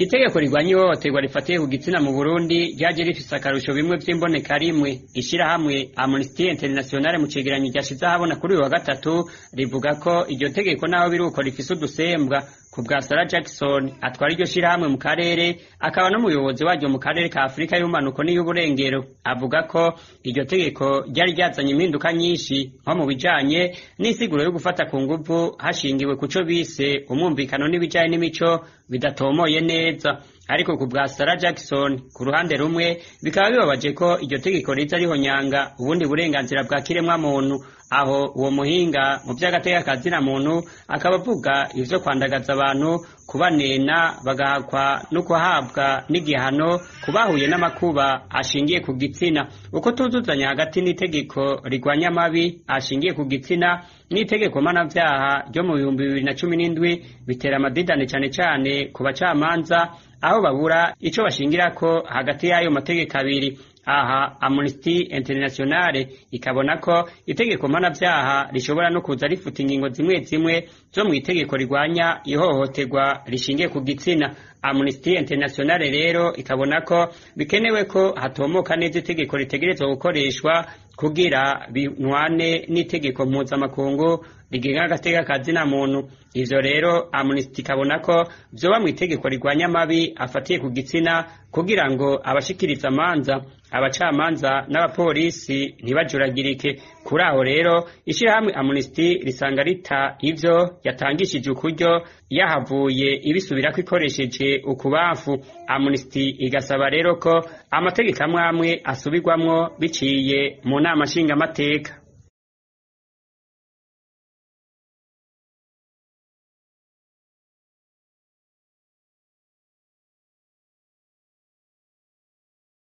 Itegeko rigwanya ihohoterwa rifatiye ku gitsina mu Burundi ryaje rifise akarusho bimwe vy'imboneka rimwe. Ishirahamwe Amnesty International mu cegeranyo ryashize ahabona kuri uyu wa gatatu rivuga ko iryo tegeko naho biruko rifise udusembwa. Ku bwa Sarah Jackson atwara iryo shirahamwe mu karere, akaba n'umuyobozi waryo mu karere ka Afurika y'ubumanuko n'iy'uburengero, avuga ko iryo tegeko ryari ryazanye impinduka nyinshi nko mu bijanye n'insiguro yo gufata ku nguvu hashingiwe kuco bise umwumvikano n'ibijanye n'imico bidatomoye neza. Ariko ku bwa Sarah Jackson, ku ruhande rumwe bikaba bibabaje ko iryo tegeko riza rihonyanga ubundi burenganzira bwa kiremwa muntu. Aho uwo muhinga mu vy'agateka ka zina muntu akaba avuga ivyo kwandagaza abantu, kubanena, bagahakwa no kuhabwa n'igihano kubahuye n'amakuba ashingiye ku gitsina. Uko tuzuzanya hagati n'itegeko rigwanya amabi ashingiye ku gitsina n'itegeko mpanavyaha ryo mu 2017 bitera amadidane cane cane ku bacamanza, aho babura ico bashingirako hagati y'ayo mategeko abiri. Aha Amnesty International ikabona ko itegeko mpanavyaha rishobora no kuza rifuta ingingo zimwe zimwe zo mw'itegeko rigwanya ihohoterwa rishingiye ku gitsina. Amnesty International rero ikabona ko bikenewe ko hatomoka neza itegeko ritegerezwa gukoreshwa kugira binwane n'itegeko mpuzamakungu rigenga agateka ka zina muntu. Ivyo rero Amnesty ikabona ko vyoba mw'itegeko rigwanya amabi afatiye ku gitsina kugira ngo abashikiriza amanza, abacamanza n'abapolisi ntibajuragirike. Kuri aho rero ishirahamwe Amnesty risanga rita ivyo yatangishije ukuryo yahavuye ibisubirako ikoresheje ukubamfu. Amnesty igasaba rero ko amategeko amwe amwe asubirwamwo biciye mu nama nshingamateka.